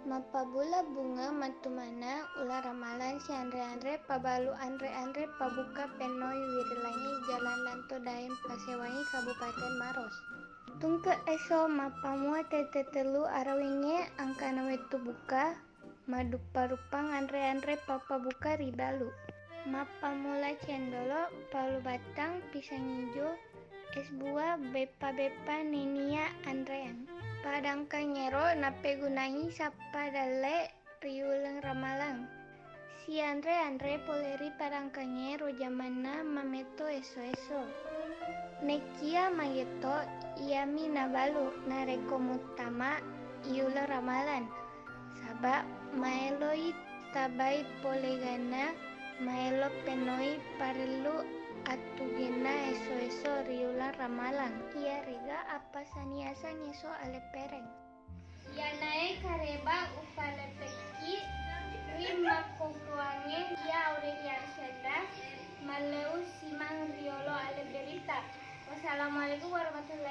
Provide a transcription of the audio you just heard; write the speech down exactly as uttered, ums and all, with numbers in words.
Mappabulla bunga mattumana uleng ramalang sianre-anre pabalu anre-anre pabuka pennoi wiring langi jalan Lanto Daeng Pasewangi Kabupaten Maros. Tungke esso mappamua tette tellu arawingnge angkana wettu buka, maduppa-ruppang anre-anre pappabuka ri dalu. Mappamula cendolo, palu battang, pisang ijo, es buah, beppa-beppa nennia anreang. Padangkangngero nappegunai sappa dalle ri uleng ramalang. Sianre-anre pole ri padangkangngero jamanna mametto esso-esso. Nekkia magetto iyami nabalu narekko muttama i uleng ramalang. Saba maeloi tabai poleganna maelo pennoi parellu attugenna esso-esso ri uleng ramalang. Iyarega appasani asang esso aleppereng. Iyanae kareba upaleppekki ri makkokkoangnge iya Aurelia Arsyada, malleu simang riolo ale berita. Wassalamualaikum warahmatullahi